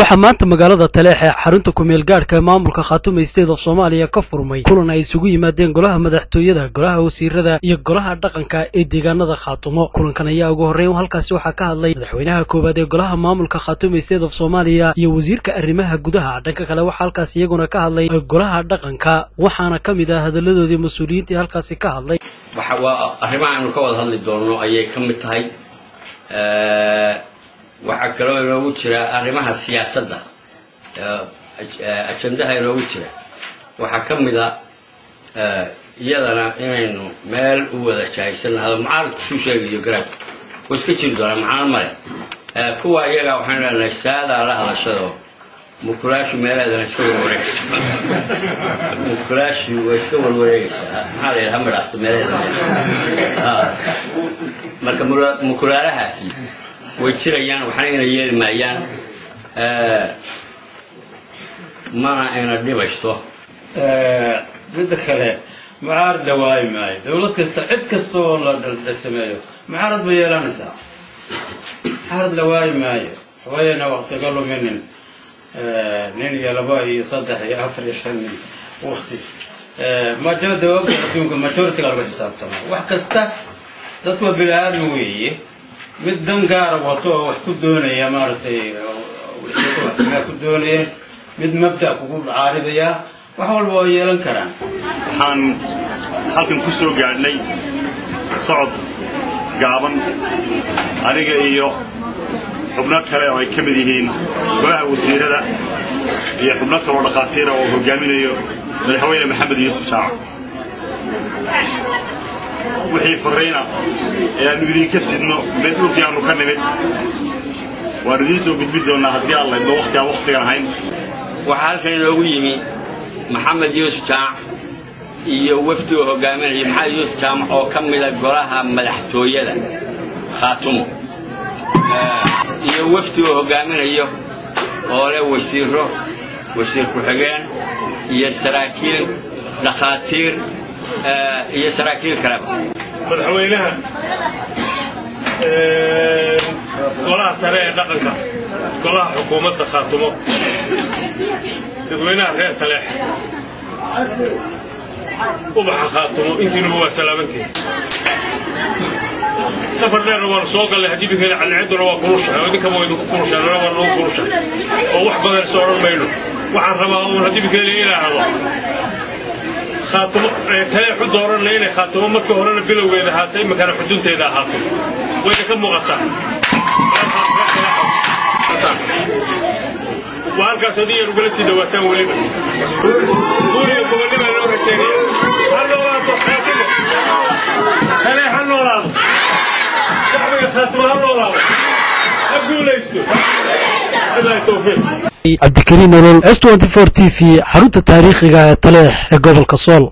Waxaa maanta magaalada Taleex ee xarunta kumeel gaadhka ee maamulka Khaatumo State of Soomaaliya ka furmay kulan ay isugu yimaadeen golaha madaxtooyada, golaha wasiirada iyo golaha dhaqanka ee deegaanada Khaatumo. Kulankan ayaa ugu horreyn halkaasi waxaa ka hadlay madaxweynaha koowaad ee golaha maamulka Khaatumo State of Soomaaliya iyo wasiirka arrimaha gudaha. Dhanka kale waxaa halkaasi iyaguna ka hadlay golaha dhaqanka, waxaana ka mid ah hadaladoodii mas-uuliyiintii halkaasi ka hadlay. Waxa waa arrimaha aynu ka wada hadli doonno ayay ka mid tahay. Waxaa kaloo inoogu jira arrimaha siyaasadda, ajandaha inoogu jira waxaa ka mid a iyadana inaynu meel u wada jahaysanahado. Mucaaradku suu sheegayo garaadku way iska jiri doonaa, mucaarad male kuwa iyaga. Waxaanu leenahay saadaa la hadashado, mukulaashu meelaheedana iska warwareegto, mukulaashu way iska warwareegaysaa. Maxaa la yidhaha, ma dhaafto meelaheeda. Marka mukulaalahaasi way jirayaan, waxna ina yeeli maayaan, mana ina dhibayso. Midda kale, mucaarad la waayi maayo. Dawlad kasta, cid kasta oo la sameeyo, mucaarad bay yeelanaysaa. Mucaarad la waayi maayo, waxbayna waqti ka luminin nin iyo laba iyo saddex iyo afar iyo shan nin waqti majority. Adduunka majority-ga lagu xisaabtama wax kasta. Dadku waa bini aadam weeye, mid dan gaara wato oo wax ku doonaya, maaragtay, wixii ku doonaya, mid mabda kugu caaridaya, wax walba waa yeelan karaan. Waxaan halkan ku soo gaadhnay socod gaaban, aniga iyo xubno kale oo ay ka mid yihiin golaha wasiirada iyo xubno kaloo dhakhaatiira oo hogaaminayo madaxweyne Maxamed Yuusuf Jaamac. Wixii farriina ee aannu idinka sidno mid dhulkii aannu ka nimid waannu idiin soo gudbin doonnaa haddii Alla idmo, wakhti aan wakhtigan ahayn. Waxaa halkan inoogu yimi Maxamed Yuusuf Jaamac iyo wafdi uu hogaaminaya. Maxamed Yuusuf Jaamac oo ka mida golaha madaxtooyada Khaatumo iyo wafdi uu hogaaminayo oo leh wasiiro, wasiir ku-xigeen iyo saraakiil, dhakhaatiir iyo saraakiil kaleba. Madaxweynaha, golaha sare ee dhaqanka, golaha xukuumadda Khaatumo, dadweynaha reer Taleex, ubaxa Khaatumo, intiinuba waa salaamantihin. Safar dheerna waanu soo gallay. Haddii bikeena cadceedduna waa kulushahay oo idinkaba waa idinku kulushahay, nana waa nagu kulushahay oo wax badan is odhan mayno. Waxaan rabaa uun haddii bikeena inaahdo Khaatumo Taleexu dooranna inay Khaatumo markii horena bilowgeeda ahaato, iminkana xudunteeda ahaato. Wayna ka muuqataa waa halkaas haddii yar ugala sii dhawaataan. Weliba guuriga gobonnibaa loo rajaynaya. Ha noolaato Khaatumo, Taleex ha noolaado, shacbiga Khaatumo ha noolaado, ha guulaysto. Billahi tawfiiq. Cabdikariin Nolol, S 24 TV, xarunta taariikhiga ee Taleex ee gobolka Sool.